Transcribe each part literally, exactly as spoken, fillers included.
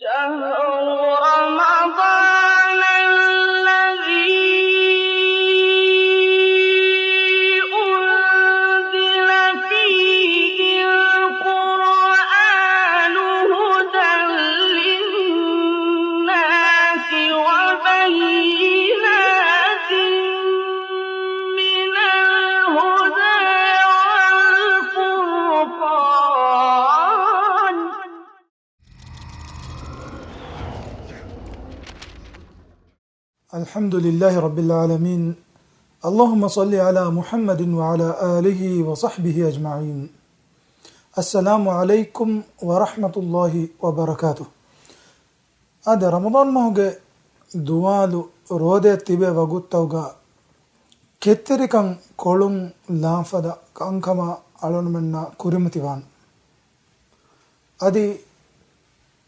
شهر رمضان الذي أنزل فيه القرآن هدى للناس وبينات من الهدى والفرقان. الحمد لله رب العالمين. اللهم صل على محمد وعلى آله وصحبه أجمعين. السلام عليكم ورحمة الله وبركاته. އާދެ، ރަމަޟާން މަހުގެ ދުވާލު ރޯދައަށް ތިބޭ ވަގުތުތަކުގަ ކެތްތެރިކަން ކޮޅުން ލާން ފަދަ ކަންކަމަށް އަޅުގަނޑުމެންނާ ކުރިމަތިވާން. އަދި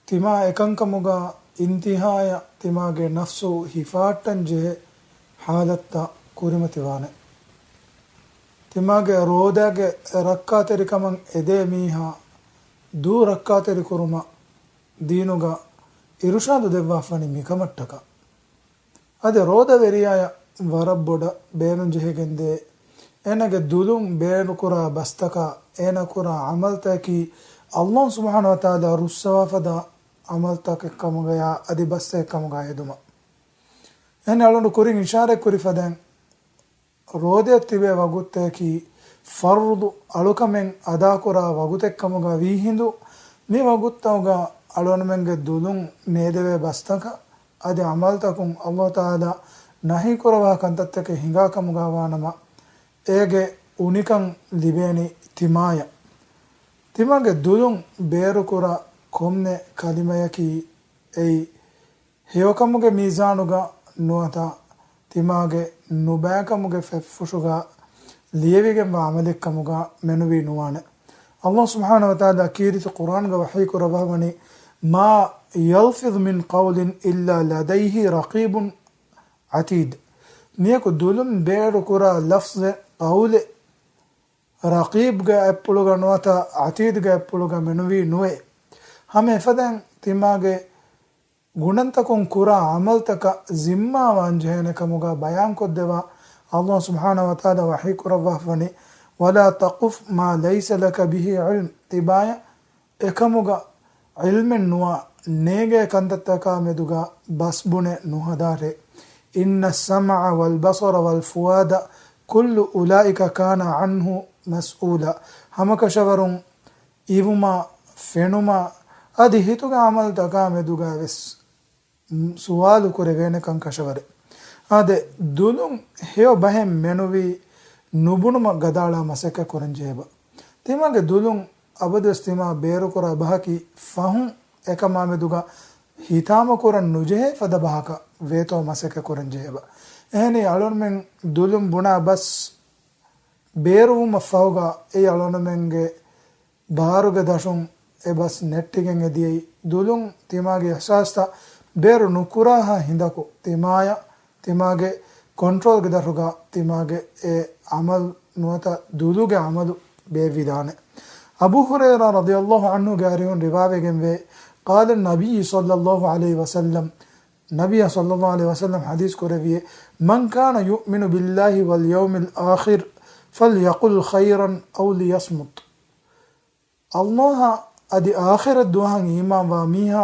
ތިމާ އެކަންކަމުގަ އިންތިހާޔަށް ތިމާގެ ނަފްސު ހިފާއްޓަން ޖެހޭ ހާލަތްތައް ކުރިމަތިވާނެ. ތިމާގެ ރޯދާގެ ރައްކާތެރިކަމަށް އެދޭ މީހާ ދޫ ރައްކާތެރި ކުރުމަށް ދީނުގަ އިރުޝާދު ދެއްވާފަނީ މިކަމަށްޓަކާ. އަދި ރޯދަވެރިޔާޔަށް ވަރަށް ބޮޑަށް ބޭނުންޖެހިގެންދޭ އޭނާގެ ދުލުން ބޭރުކުރާ ބަސްތަކާ، އޭނާ ކުރާ ޢަމަލުތަކަކީ ﷲ ސުބްޙާނަހޫ ވަތަޢާލާ ރުއްސަވާފަދަ ޢަމަލުތަކެއްކަމުގަޔާ އަދި ބަސްތަކެއްކަމުގަ ހެދުމަށް. އެހެން އަޅުގަނޑު ކުރިން އިޝާރަތްކުރި ފަދައިން، ރޯދައަށް ތިބޭ ވަގުތަކީ ފަރުޟު އަޅުކަމެއް އަދާކުރާ ވަގުތެއްކަމުގަ ވީހިނދު، މި ވަގުތުތަކުގަ އަޅުގަނޑުމެންގެ ދުލުން ނޭދެވޭ ބަސްތަކަށް އަދި ޢަމަލުތަކުން ﷲ ތަޢާލާ ނަހީކުރައްވާ ކަންތައްތަކެއް ހިނގާކަމުގަ ވާނަމަ، އޭގެ އުނިކަން ލިބޭނީ ތިމާޔަށް. ތިމާގެ ދުލުން ބޭރުކުރާ ކޮންމެ ކަލިމަޔަކީ އެއީ ހެޔޮކަމުގެ މީޒާނުގަ ނުވަތަ ތިމާގެ ނުބައިކަމުގެ ފެށްފުށުގަ ލިޔެވިގެންވާ ޢަމަލެއްކަމުގަ މެނުވީ ނުވާނެ. ﷲ ސުބްޙާނަހޫ ވަތަޢާލާ ކީރިތި ޤުރްއާންގަ ވަޙީކުރައްވާފަވަނީ، "ما يلفظ من قول إلا لديه رقيب عتيد." މީހަކު ދުލުން ބޭރުކުރާ ލަފްޒެއް، ޤައުލެއް، ރަޤީބްގެ އަތްޕުޅުގަ ނުވަތަ ޢަތީދްގެ އަތްޕުޅުގަ މެނުވީ ނުވޭ. ހަމަ އެފަދައިން ތިމާގެ ގުނަންތަކުން ކުރާ ޢަމަލުތަކަށް ޒިންމާވާން ޖެހޭނެ ކަމުގަ ބަޔާންކޮށްދެވާ، ﷲ ސުބްޙާނަހޫ ވަތަޢާލާ ވަޙީކުރައްވާފަވަނީ، "ولا تقف ما ليس لك به علم." ތިބާޔަށް އެކަމުގަ ޢިލްމެއް ނުވާ، ނޭގޭ ކަންތައްތަކާ މެދުގަ ބަސްބުނެ ނުހަދާށޭ. "إن السمع والبصر والفؤاد كل أولئك كان عنه مسؤولا." ހަމަކަށަވަރުން އިވުމާ، ފެނުމާ، އަދި ހިތުގެ ޢަމަލުތަކާ މެދުގަ ވެސް ސުވާލު ކުރެވޭނެ ކަން ކަށަވަރެއް. އާދެ، ދުލުން ހެޔޮ ބަހެއް މެނުވީ ނުބުނުމަށް ގަދައަޅާ މަސައްކަތް ކުރަން ޖެހޭބަ. ތިމާގެ ދުލުން އަބަދުވެސް ތިމާ ބޭރުކުރާ ބަހަކީ ފަހުން އެކަމާ މެދުގަ ހިތާމަ ކުރަން ނުޖެހޭ ފަދަ ބަހަކަށް ވޭތޯ މަސައްކަތް ކުރަން ޖެހޭބަ. އެހެނީ އަޅުންމެން ދުލުން ބުނާ ބަސް ބޭރުވުމަށް ފަހުގަ އެއީ އަޅުންމެންގެ ބާރުގެ ދަށުން އެ ބަސް ނެއްޓިގެން އެ ދިޔައީ. ދުލުން ތިމާގެ އިޙްސާސްތައް ބޭރު ނުކުރާހާ ހިނދަކު ތިމާޔަށް ތިމާގެ ކޮންޓްރޯލްގެ ދަށުގަ ތިމާގެ އެ ޢަމަލު ނުވަތަ ދުލުގެ ޢަމަލު ބޭއްވިދާނެ. އަބޫ ހުރައިރާ ރަޟިޔަﷲ ޢަންހުގެ އަރިހުން ރިވާވެގެންވޭ، قال النبي صلى الله عليه وسلم، ނަބިއްޔާ ޞައްލަﷲ ޢަލައިހި ވަސައްލަމް ޙަދީޘް ކުރެއްވިއޭ، "من كان يؤمن بالله واليوم الآخر فليقل خيرا أو ليصمت." ﷲ އަށް އަދި އާޚިރަތް ދުވަހަށް އީމާންވާ މީހާ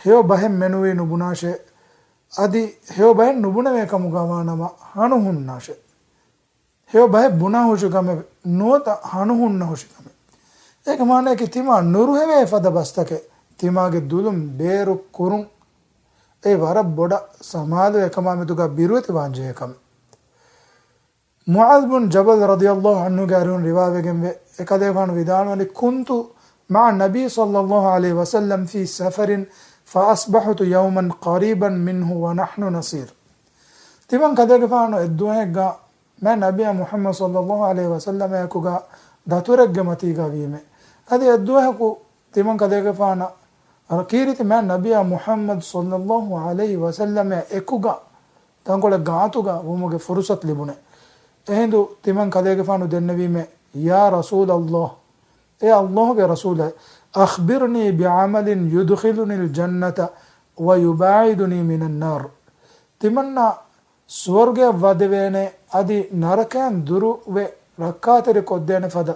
ހެޔޮ ބަހެއް މެނުވީ ނުބުނާށޭ، އަދި ހެޔޮ ބަހެއް ނުބުނެވޭ ކަމުގަ ވާނަމަ ހަނު ހުންނާށޭ. ހެޔޮ ބަހެއް ބުނާ ހުށިކަމެއް ނުވަތަ ހަނު ހުންނަ ހުށިކަމެއް. އޭގެ މާނައަކީ ތިމާ ނުރުހެވޭ ފަދަ ބަސްތަކެއް ތިމާގެ ދުލުން ބޭރު ކުރުން. އެ ވަރަށް ބޮޑަށް ސަމާލުވެ އެކަމާ މެދުގަ ބިރުވެތިވާން ޖެހޭ ކަމެއް. މުޢާޛް ބުން ޖަބަލް ރަޟިޔަﷲ ޢަންހުގެ އަރިހުން ރިވާވެގެންވޭ، އެކަލޭގެފާނު ވިދާޅުވަނީ، "كنت مع النبي صلى الله عليه وسلم في سفر فأصبحت يوما قريبا منه ونحن نسير." ތިމަން ކަލޭގެފާނު އެއްދުވަހެއްގަ މާތް ނަބިއްޔާ މުޙައްމަދު ޞައްލަﷲ ޢަލައިހި ވަސައްލަމާއެކުގަ ދަތުރެއްގެ މަތީގަ ވީމެ. އަދި އެއްދުވަހަކު ތިމަން ކަލޭގެފާނަށް ކީރިތި މާތް ނަބިއްޔާ މުޙައްމަދު ޞައްލަﷲ ޢަލައިހި ވަސައްލަމާ އެކުގަ ތަންކޮޅެއް ގާތުގަ ވުމުގެ ފުރުޞަތު ލިބުނެ. އެހިނދު ތިމަން ކަލޭގެފާނު ދެންނެވީމެ، "يا رسول الله، އޭ ﷲގެ ރަސޫލޭ، أخبرني بعمل يدخلني الجنة ويباعدني من النار. ތިމަންނަ ސުވަރުގެއަށް ވަދެވޭނެ އަދި ނަރަކައިން ދުރުވެ ރައްކާތެރި ކޮށްދޭނެ ފަދަ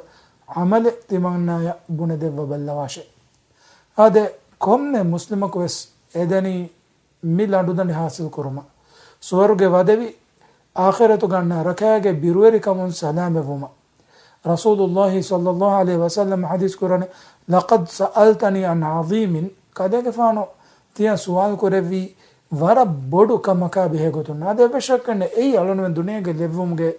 ޢަމަލެއް ތިމަންނަޔަށް ބުނެދެއްވަބައްލަވާށެ. އާދެ، ކޮންމެ މުސްލިމަކުވެސް އެދެނީ މި ލަނޑުދަނޑި ޙާޞިލް ކުރުމަށް، ސުވަރުގެ ވަދެވި، އާޚިރަތުގަ ނަރަކައިގެ ބިރުވެރިކަމުން ސަލާމަތްވުމަށް. ރަސޫލުﷲ ޞައްލަﷲ ޢަލައިހި ވަސައްލަމަ ޙަދީޘް ކުރަނީ، لقد سألتني عن عظيم، ކަލޭގެފާނު ތިޔަ ސުވާލު ކުރެއްވީ ވަރަށް ބޮޑު ކަމަކާ ބެހޭ ގޮތުން. އާދެ، އެއްވެސް ޝައްކެއް ނެތް، އެއީ އަޅުންމެން ދުނިޔޭގެ ލެއްވުމުގެ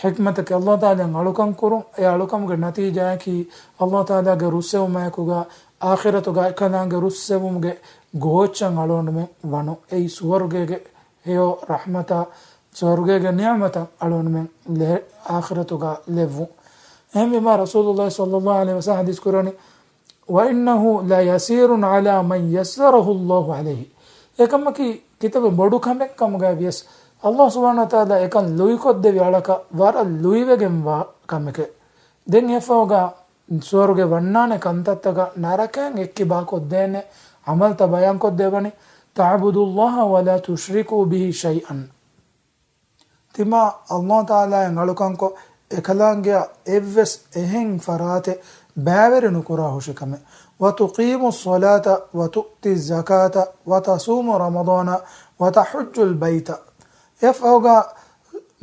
ޙިކްމަތަކީ ﷲ ތަޢާލާ އަޅުކަން ކުރުން. އެ އަޅުކަމުގެ ނަތީޖާއަކީ ﷲ ތަޢާލާގެ ރުއްސެވުމާއެކުގަ އާޚިރަތުގަ އެކަލާނގެ ރުއްސެވުމުގެ ގޯއްޗަށް އަޅުގަނޑުމެން ވަނު. އެއީ ސުވަރުގޭގެ ހެޔޮ ރަޙްމަތާ، ސުވަރުގޭގެ ނިޢުމަތަށް އަޅުގަނޑުމެން ލެ-، އާޚިރަތުގަ ލެއްވުން. އެހެންވީމާ ރަސޫލުﷲ ޞައްލަﷲ ޢަލައިހި ވަސައްލަމަ ޙަދީޘް ކުރަނީ، وإنه ليسير على من يسره الله عليه. އެކަމަކީ ކިތައް ބޮޑު ކަމެއް ކަމުގައި ވިޔަސް، ﷲ ސުބްޙާނަހޫ ވަތަޢާލާ އެކަން ލުއިކޮށްދެވި އަޅަކަށް ވަރަށް ލުއިވެގެންވާ ކަމެކެވެ. ދެން އެފަހުގަ ސުވަރުގެ ވަންނާނެ ކަންތައްތަކަށް ނަރަކައިން އެއްކިބާކޮށްދޭނެ ޢަމަލްތައް ބަޔާންކޮށްދެވަނީ، تعبد الله ولا تشرك به شيئا. ތިމާ ﷲ ތަޢާލާއަށް އަޅުކަންކޮށް، އެކަލާނގެއަށް އެއްވެސް އެހެން ފަރާތެއް ބައިވެރި ނުކުރާ ހުށިކަމެއް. وتقيم الصلاة وتؤتي الزكاة وتصوم رمضان وتحج البيت. އެފަހުގަ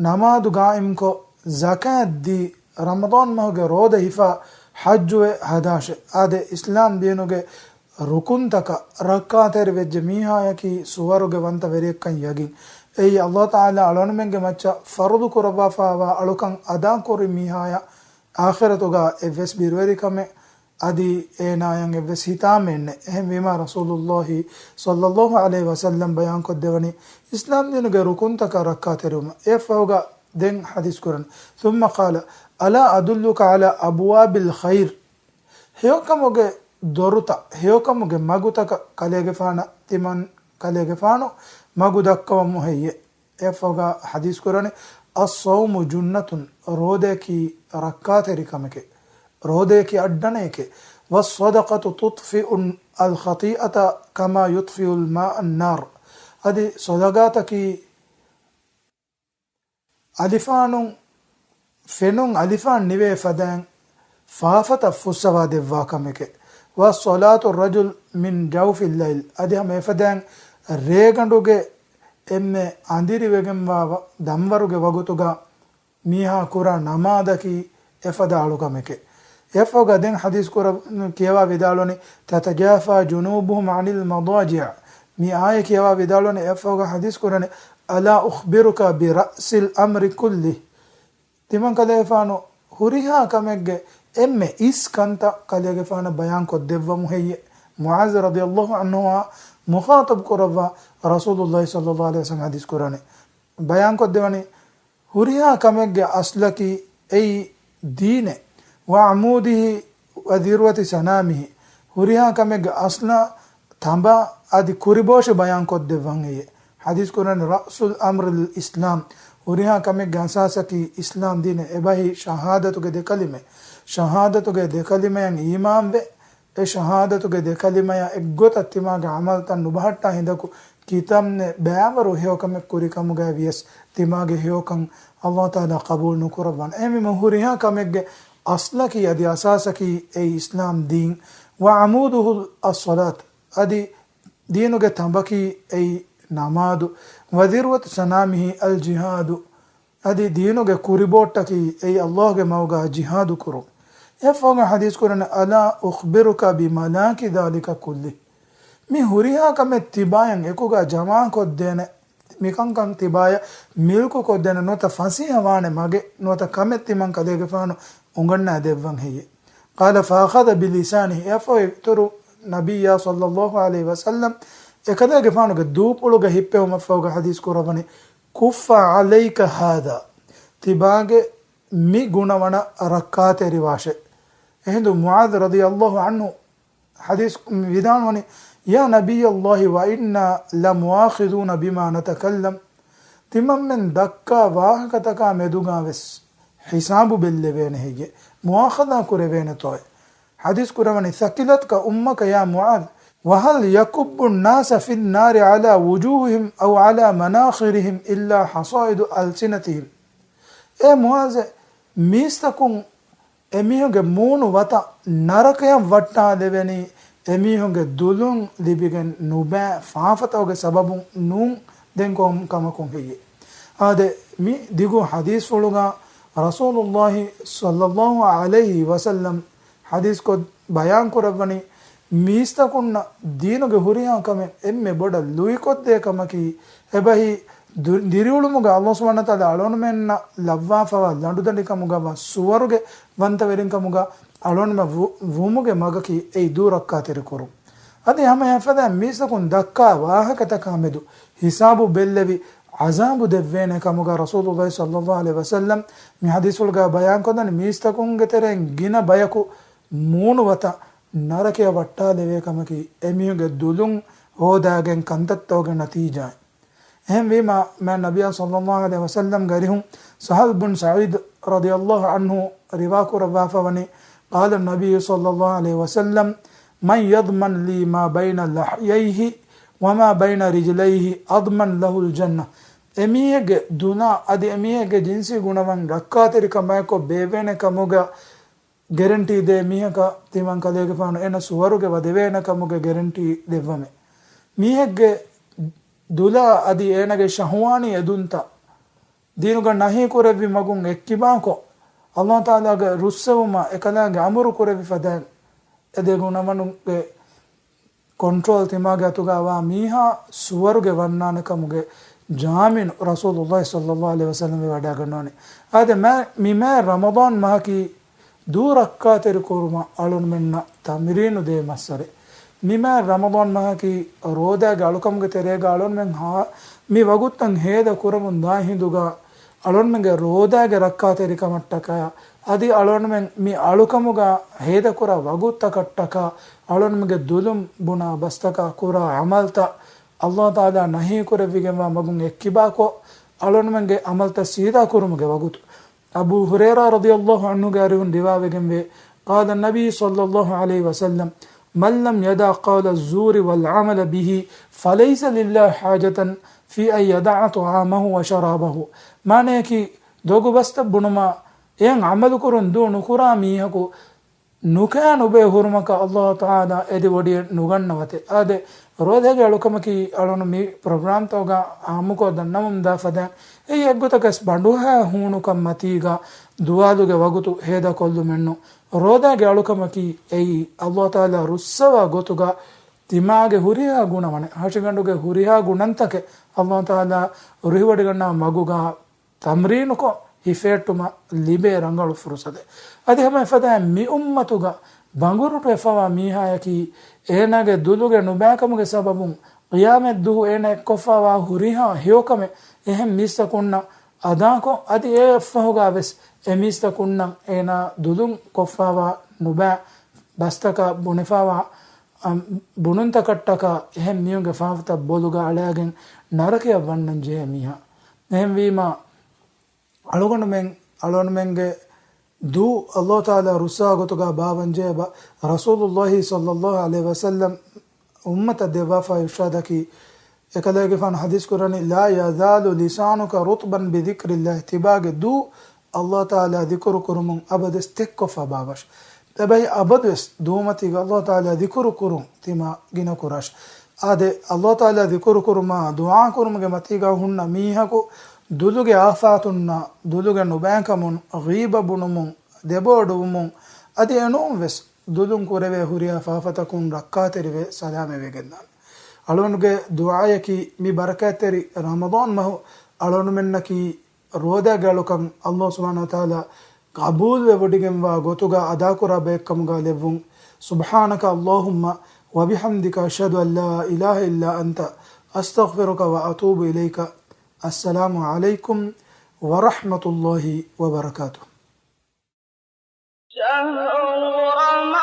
ނަމާދު ގާއިމްކޮށް، ޒަކާތް ދީ، ރަމަޟާން މަހުގެ ރޯދަ ހިފާ، ޙައްޖުވެ ހަދާށެ. އާދެ، އިސްލާމް ދީނުގެ ރުކުންތަކަށް ރައްކާތެރިވެއްޖެ މީހާޔަކީ ސުވަރުގެ ވަންތަ ވެރިއެއްކަން ޔަގީން. އެއީ، ﷲ ތަޢާލާ އަޅުގަނޑުމެންގެ މައްޗަށް ފަރުޟު ކުރައްވާފައިވާ އަޅުކަން އަދާކުރި މީހާޔަށް އާޚިރަތުގަ އެއްވެސް ބިރުވެރިކަމެއް އަދި އޭނާޔަށް އެއްވެސް ހިތާމައެއް ނެތް. އެހެންވީމާ، ރަސޫލުﷲ ޞައްލަﷲ ޢަލައިހި ވަސައްލަމަ ބަޔާންކޮށްދެވަނީ، އިސްލާމް ދީނުގެ ރުކުންތަކަށް ރައްކާތެރިވުމަށް. އެއަށްފަހުގަ ދެން ޙަދީޘް ކުރަން. ثم قال، ألا أدلك على أبواب الخير؟ ހެޔޮކަމުގެ ދޮރުތައް، ހެޔޮކަމުގެ މަގުތަކަށް ކަލޭގެފާނަށް ތިމަން ކަލޭގެފާނު މަގު ދައްކަވަމު ހެއްޔެވެ؟ އެއަށްފަހުގަ ޙަދީޘް ކުރަނީ، الصوم جنة، ރޯދައަކީ ރައްކާތެރިކަމެކެވެ. ރޯދައަކީ އައްޑަނައެކެވެ. والصدقة تطفئ الخطيئة كما يطفئ الماء النار. އަދި ޞަދަޤާތަކީ އަލިފާނުން، ފެނުން އަލިފާން ނިވޭ ފަދައިން ފާފަތައް ފުއްސަވާ ދެއްވާ ކަމެކެވެ. وصلاة الرجل من جوف الليل، އަދި ހަމަ އެފަދައިން ރޭގަނޑުގެ އެންމެ އަނދިރިވެގެންވާ ވަ-، ދަންވަރުގެ ވަގުތުގަ މީހާ ކުރާ ނަމާދަކީ އެފަދަ އަޅުކަމެކެވެ. އެއަށްފަހުގަ ދެން ޙަދީޘް ކުރަ-، ކިޔަވާ ވިދާޅުވަނީ، تتجافى جنوبهم عن المضاجع. މި އާޔަތް ކިޔަވާ ވިދާޅުވަނީ، އެއަށްފަހުގަ ޙަދީޘް ކުރަނީ، ألا أخبرك برأس الأمر كله؟ ތިމަން ކަލޭގެފާނު ހުރިހާ ކަމެއްގެ އެންމެ އިސް ކަންތައް ކަލޭގެފާނަށް ބަޔާން ކޮށްދެއްވަމު ހެއްޔެވެ؟ މުޢާޛު ރަޟިޔަﷲ ޢަންހުއާ މުޚާޠަބު ކުރައްވާ ރަސޫލުﷲ ޞައްލަﷲ ޢަލައިހި ވަސައްލަމަ ޙަދީޘް ކުރަނީ، ބަޔާން ކޮށްދެވަނީ، ހުރިހާ ކަމެއްގެ އަސްލަކީ އެއީ ދީނެވެ. وعموده وذروة سنامه، ހުރިހާ ކަމެއްގެ އަސްލާ ތަނބާ އަދި ކުރިބޯށި ބަޔާން ކޮށްދެއްވަން އެއީ. ޙަދީޘް ކުރަނީ، رأس الأمر الإسلام، ހުރިހާ ކަމެއްގެ އަސާސަކީ އިސްލާމް ދީނެވެ. އެބަހީ ޝަހާދަތުގެ ދެ ކަލިމަ. ޝަހާދަތުގެ ދެ ކަލިމަޔަށް އީމާންވެ، އެ ޝަހާދަތުގެ ދެ ކަލިމަޔާ އެއްގޮތަށް ތިމާގެ ޢަމަލުތައް ނުބަހައްޓާ ހިނދަކު ކިތަންމެ ބައިވަރު ހެޔޮކަމެއް ކުރި ކަމުގައި ވިޔަސް ތިމާގެ ހެޔޮކަން ﷲ ތަޢާލާ ޤަބޫލު ނުކުރައްވާނެ. އެހެންވީމަ ހުރިހާ ކަމެއްގެ އަސްލަކީ އަދި އަސާސަކީ އެއީ އިސްލާމް ދީން. وعموده الصلاة، އަދި ދީނުގެ ތަނބަކީ އެއީ ނަމާދު. وذروة سنامه الجهاد، އަދި ދީނުގެ ކުރިބޯޓަކީ އެއީ ﷲ ގެ މަގުގަ ޖިހާދު ކުރުން. އެއަށްފަހުގަ ޙަދީޘް ކުރަނީ، ألا أخبرك بملاك ذلك كله؟ މި ހުރިހާ ކަމެއް ތިބާޔަށް އެކުގަ ޖަމާކޮށްދޭނެ، މިކަންކަން ތިބާޔަށް މިލްކުކޮށްދޭނެ ނުވަތަ ފަސޭހަވާނެ މަގެއް ނުވަތަ ކަމެއް ތިމަން ކަލޭގެފާނު އުނގަންނާދެއްވަން ހެއްޔެވެ؟ قال فأخذ بلسانه، އެއަށްފަހު އިތުރު ނަބިއްޔާ ޞައްލަﷲ ޢަލައިހި ވަސައްލަމަ އެކަލޭގެފާނުގެ ދޫޕުޅުގަ ހިއްޕެވުމަށްފަހުގަ ޙަދީޘް ކުރައްވަނީ، كف عليك هذا، ތިބާގެ މި ގުނަވަނަ ރައްކާތެރިވާށެ. އެހިނދު މުޢާޛު ރަޟިޔަﷲ ޢަންހު ޙަދީޘް ވިދާޅުވަނީ، يا نبي الله وإنا لمؤاخذون بما نتكلم، ތިމަންމެން ދައްކާ ވާހަކަތަކާ މެދުގަވެސް ހިސާބު ބެއްލެވޭނެ ހެއްޔެވެ؟ މުއާޚަޛާ ކުރެވޭނެތޯއެވެ؟ ޙަދީޘް ކުރަވަނީ، ثقلتك أمك يا معاذ، وهل يكب الناس في النار على وجوههم أو على مناخرهم إلا حصائد ألسنتهم. އޭ މުޢާޛޭ، މީސްތަކުން އެމީހުންގެ މޫނު ވަތަށް ނަރަކަޔަށް ވައްޓާލެވެނީ، އެމީހުންގެ ދުލުން ލިބިގެން ނުބައި ފާފަތަކުގެ ސަބަބުން ނޫން، ދެން ކޮން ކަމަކުން ހެއްޔޭ؟ އާދެ، މި ދިގު ޙަދީޘްފުޅުގަ ރަސޫލުﷲ ޞައްލަﷲ ޢަލައިހި ވަސައްލަމް ޙަދީޘްކޮށް ބަޔާންކުރައްވަނީ، މީސްތަކުންނަށް ދީނުގެ ހުރިހާ ކަމެއް އެންމެ ބޮޑަށް ލުއިކޮށްދޭ ކަމަކީ، އެބަހީ ދު-، ދިރިއުޅުމުގަ ﷲ ސުބްޙާނަހޫ ވަތަޢާލާ އަޅުގަނޑުމެންނަށް ލައްވާފަވާ ލަނޑުދަނޑިކަމުގަ ވާ ސުވަރުގެ ވަންތަވެރިންކަމުގަ އަޅުގަނޑުމެން ވު-، ވުމުގެ މަގަކީ އެއީ ދޫ ރައްކާތެރިކުރުން. އަދި ހަމަ އެފަދައިން މީސްތަކުން ދައްކާ ވާހަކަތަކާ މެދު ހިސާބު ބެއްލެވި ޢަޒާބު ދެއްވޭނެ ކަމުގަ ރަސޫލުﷲ ޞައްލަﷲ ޢަލައިހި ވަސައްލަމް މި ޙަދީޘްފުޅުގަ ބަޔާންކޮށްދަނީ، މީސްތަކުންގެ ތެރެއިން ގިނަ ބަޔަކު މޫނު ވަތަށް ނަރަކަޔަށް ވައްޓާލެވޭ ކަމަކީ، އެމީހުންގެ ދުލުން ހޯދާގެން ކަންތައްތަކުގެ ނަތީޖާއެއް. އެހެންވީމާ، މާތް ނަބިއްޔާ ޞައްލަﷲ ޢަލައިހި ވަސައްލަމްގެ އަރިހުން ސަހަލް ބުން ސަޢީދު ރަޟިޔަﷲ ޢަންހު ރިވާކުރައްވާފަވަނީ، قال النبي صلى الله عليه وسلم، من يضمن لي ما بين لحييه وما بين رجليه أضمن له الجنة. އެމީހެއްގެ ދުލާ އަދި އެމީހެއްގެ ޖިންސީ ގުނަވަން ރައްކާތެރިކަމާއެކު ބޭއްވޭނެ ކަމުގަ ގެރެންޓީ ދޭ މީހަކަށް ތިމަން ކަލޭގެފާނު އޭނަ ސުވަރުގެ ވަދެވޭނެ ކަމުގެ ގެރެންޓީ ދެއްވަމޭ. މީހެއްގެ ދުލާ އަދި އޭނަގެ ޝަހުވާނީ އެދުންތައް ދީނުގަ ނަހީ ކުރެއްވި މަގުން އެއްކިބާކޮށް، ﷲ ތަޢާލާގެ ރުއްސެވުމާ އެކަލާނގެ އަމުރު ކުރެއްވި ފަދައިން އެ ދެ ގުނަވަނުގެ ކޮންޓްރޯލް ތިމާގެ އަތުގަ ވާ މީހާ ސުވަރުގެ ވަންނާނެ ކަމުގެ ޖާމިނު ރަސޫލުﷲ ޞައްލަﷲ ޢަލައިހި ވަސައްލަމް ވެވަޑައިގަންނަވަނީ. އާދެ، މި މާތް ރަމަޟާން މަހަކީ ދޫ ރައްކާތެރިކުރުމަށް އަޅުންމެންނަށް ތަމްރީނު ދޭ މައްސަރެއް. މި މާތް ރަމަޟާން މަހަކީ ރޯދާގެ އަޅުކަމުގެ ތެރޭގަ އަޅުންމެން ހާ-، މި ވަގުތުތައް ހޭދަ ކުރަމުން ދާ ހިނދުގަ އަޅުންމެންގެ ރޯދާގެ ރައްކާތެރިކަމަށްޓަކާ އަދި އަޅުންމެން މި އަޅުކަމުގަ ހޭދަކުރާ ވަގުތުތަކަށްޓަކާ އަޅުންމެންގެ ދުލުން ބުނާ ބަސްތަކާ ކުރާ ޢަމަލްތައް ﷲ ތަޢާލާ ނަހީ ކުރެއްވިގެންވާ މަގުން އެއްކިބާކޮށް، އަޅުންމެންގެ ޢަމަލްތައް ސީދާ ކުރުމުގެ ވަގުތު. އަބޫ ހުރައިރާ ރަޟިޔަﷲ ޢަންހުގެ އަރިހުން ރިވާވެގެންވޭ، قال النبي صلى الله عليه وسلم، من لم يدع قول الزور والعمل به فليس لله حاجة في أن يدع طعامه وشرابه. މާނަޔަކީ، ދޮގު ބަސްތައް ބުނުމާ އެއަށް ޢަމަލުކުރުން ދޫ ނުކުރާ މީހަކު ނުކާ ނުބޭ ހުރުމަކަށް ﷲ ތަޢާލާ އެދި ވޮޑިއެއް ނުގަންނަވަތެ. އާދެ، ރޯދާގެ އަޅުކަމަކީ އަޅުން މި ޕްރޮގްރާމްތަކުގަ އާއްމުކޮށް ދަންނަވަމުންދާ ފަދައިން އެއީ އެއްގޮތަކަސް ބަނޑުހައި ހޫނުކަން މަތީގަ ދުވާލުގެ ވަގުތު ހޭދަކޮށްލުމެއްނު. ރޯދާގެ އަޅުކަމަކީ އެއީ ﷲ ތަޢާލާ ރުއްސަވާ ގޮތުގަ ތިމާގެ ހުރިހާ ގުނަވަނެއް، ހަށިގަނޑުގެ ހުރިހާ ގުނަންތަކެއް ﷲ ތަޢާލާ ރުހިވޮޑިގަންނަވާ މަގުގަ ތަމްރީނުކޮށް ހިފެހެއްޓުމަށް ލިބޭ ރަނގަޅު ފުރުސަތެއް. އަދި ހަމަ އެފަދައިން މި އުއްމަތުގަ ބަނގުރުޓުވެފަވާ މީހާޔަކީ އޭނާގެ ދުލުގެ ނުބައިކަމުގެ ސަބަބުން ޤިޔާމަތްދުވަހު އޭނާ އެއްކޮށްފަވާ ހުރިހާ ހެޔޮކަމެއް އެހެން މީސްތަކުންނަށް އަދާކޮށް، އަދި އެއަށްފަހުގަވެސް އެ މީސްތަކުންނަށް އޭނާ ދުލުން ކޮށްފަވާ ނުބައި ބަސްތަކާ ބުނެފަވާ، އަ، ބުނުންތަކަށްޓަކާ އެހެން މީހުންގެ ފާފަތައް ބޮލުގަ އަޅައިގެން ނަރަކަޔަށް ވަންނަން ޖެހޭ މީހާ. އެހެންވީމާ، އަޅުގަނޑުމެން، އަޅުގަނޑުމެންގެ ދޫ ﷲ ތަޢާލާ ރުއްސާ ގޮތުގަ ބާވަންޖެހޭ ބަ-، ރަސޫލުﷲ ޞައްލަﷲ ޢަލައިހި ވަސައްލަމް އުއްމަތަށް ދެއްވާފައި އިރުޝާދަކީ، އެކަލޭގެފާނު ޙަދީޘް ކުރަނީ، لا يزال لسانك رطبا بذكر الله. ތިބާގެ ދޫ ﷲ ތަޢާލާ ޛިކުރު ކުރުމުން އަބަދުވެސް ތެއްކޮށްފަ ބާވަށް. އެބައި އަބަދުވެސް ދޫމަތީގަ ﷲ ތަޢާލާ ޛިކުރު ކުރުން ތިމާ ގިނަ ކުރާށި. އާދެ، ﷲ ތަޢާލާ ޛިކުރު ކުރުމާ ދުޢާ ކުރުމުގެ މަތީގަ ހުންނަ މީހަކު ދުލުގެ އާފާތުންނާ، ދުލުގެ ނުބައިކަމުން، ޣީބަ ބުނުމުން، ދެބޯޑުވުމުން، އަދި އެނޫންވެސް ދުލުން ކުރެވޭ ހުރިހާ ފާފަތަކުން ރައްކާތެރިވެ ސަލާމަތްވެގެންދާނެ. އަޅުގަނޑުގެ ދުޢާޔަކީ މި ބަރަކާތްތެރި ރަމަޟާން މަހު އަޅުގަނޑުމެންނަކީ ރޯދާގެ އަޅުކަން ﷲ ސުބްޙާނަހޫ ވަތަޢާލާ ޤަބޫލުވެވޮޑިގެންވާ ގޮތުގަ އަދާކުރާ ބައެއްކަމުގަ ލެއްވުން. سبحانك اللهم وبحمدك، أشهد أن لا إله إلا أنت، أستغفرك وأتوب إليك. السلام عليكم ورحمة الله وبركاته. شهر رمضان